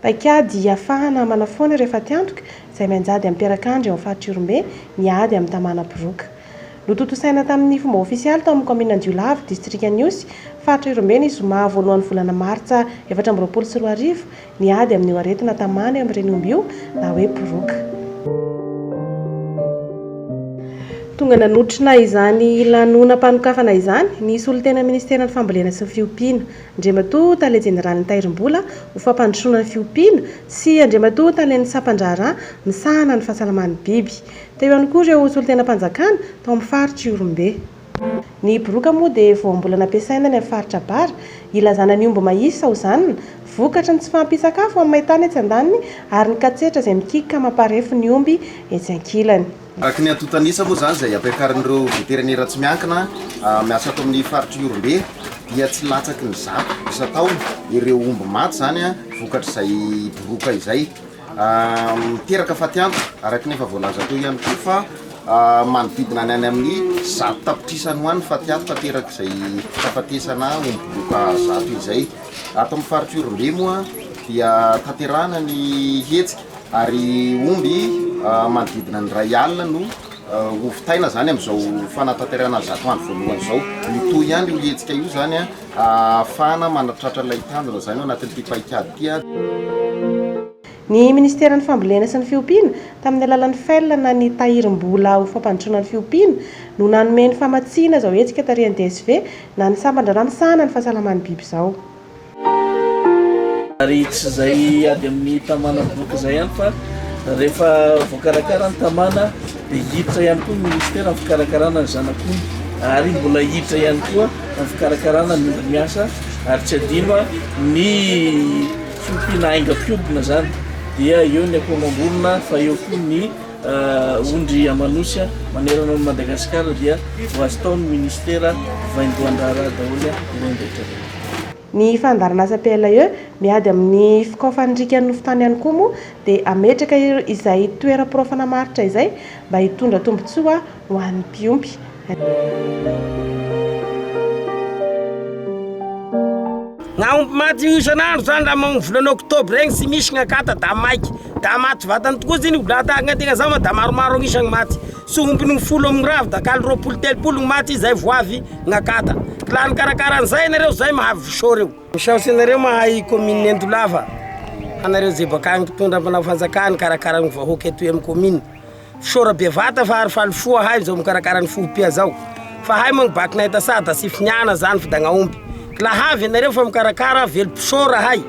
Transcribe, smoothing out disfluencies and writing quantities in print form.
Paikady hahafahana manafoana ireo fatiantoka izay mianjady amin'ny mpiarakandry ao amin'ny faritr'Ihorombe ny ady amin'ny tamana boroka. Notontosaina tamin'ny fomba ofisialy tao amin'ny kaominina Andiolava, distrikan'Ihosy, faritra Ihorombe ny zoma voalohan'ny volana martsa 2024 ny ady amin'io aretina tamana eo amin'ireny omby io na hoe boroka. Tonga nanotrona izany lanonam-panokafana izany ny solontenan'ny Ministeran'ny Fambolena sy ny Fiompiana, Andriamatoa Tale Jeneralin'ny Tahirim-bola ho fampandrosoana ny fiompiana sy Andriamatoa Talen'ny Sampan-draharaha misahana ny fahasalaman'ny biby. Teo ihany koa ireo solontenam-panjakana tao amin'ny faritr'Ihorombe. Ny boroka moa dia voambolana ampiasaina any amin'ny faritra Bara, ilazana ny omby mahisa saozanina, vokatry ny tsy fahampian-tsakafo amin'ny main-tany etsy andaniny ary ny katsetra izay mikiky ka mamparefo ny omby etsy ankilany. Araka ny antontan'isa moa izany izay ampiakarin'ireo veterinera tsy miankina miasa ato amin'ny faritr'i Ihorombe dia tsy latsaky ny 100 isan-taona ireo omby maty izany vokatr'izay boroka izay. Miteraka fatiantoka, araka ny efa voalaza teo ihany koa fa manodidina ny any amin'ny 100 tapitrisa any ho any ny fatiantoka aterak'izay fahafatesana omby boroka 100 izay. Ato amin'ny faritr'i Ihorombe moa dia tanterahana ny hetsika ary omby manodidina ny 1000 no hovitaina izany amin'izao fanatanterahana ny 100 andro voalohany izao. Mitohy ihany io hetsika io izany ahafahana manatratra ilay tanjona izany ao anatin'ity paikady ity. Ny Minisiteran'ny Fambolena sy ny Fiompiana, tamin'ny alalan'ny FEL na ny Tahirim-bola ho fampandrosoana ny fiompiana, no nanome ny famatsiana izao hetsika tarihan'ny DSV na ny sampan-draharaha misahana ny fahasalaman'ny biby izao. Ary tsy izay ady amin'ny tamana boky izay ihany fa rehefa voakarakara ny tamana dia hiditra ihany koa ny ministera amin'ny fikarakarana ny zanak'omby ary mbola hiditra ihany koa amin'ny fikarakarana ny omby miasa ary tsy adino ny fiompiana haingam-piodina izany dia eo ny akoho amam-borona fa eo koa ny ondry aman'osy manerana an'i Madagasikara dia ho azo tao ny ministera vaindohan-draharaha daholo ireny rehetra ireny. Ny fandaharanasa PLAE miady amin'ny fikaofan'ny rikan'ny nofon-tany ihany koa moa dia hametraka izay toeram-piraofana maharitra izay mba hitondra tombontsoa ho an'ny mpiompy. Gnaomby maty io isan'andro zany raha mamono volana oktobra regny tsy misy gn'akata da maiky da maty vatany tokoa zany io raha tahaka gn'antegna zao ma da maromaro agnisa gny maty tsy omby ny folo amin'ny ravy da kaly 20 30 gny maty zay vo avy gn'akata k'laha nikarakara an'izay nareo zay mahavy soa reo. Misaotry anareo mahay commune Endolava anareo ze bakagny mpitondra mpanao fanjakà nikarakara gny vahoaka etoy amy commune. Fisaora bevata fa ary faly fo ahay zao mikarakara ny fohopia zao fa hay moa ny bac nahita sa da tsy finiana zany fa da gnaomby kla havy anareo fa mikarakara velom-pisaora ahay.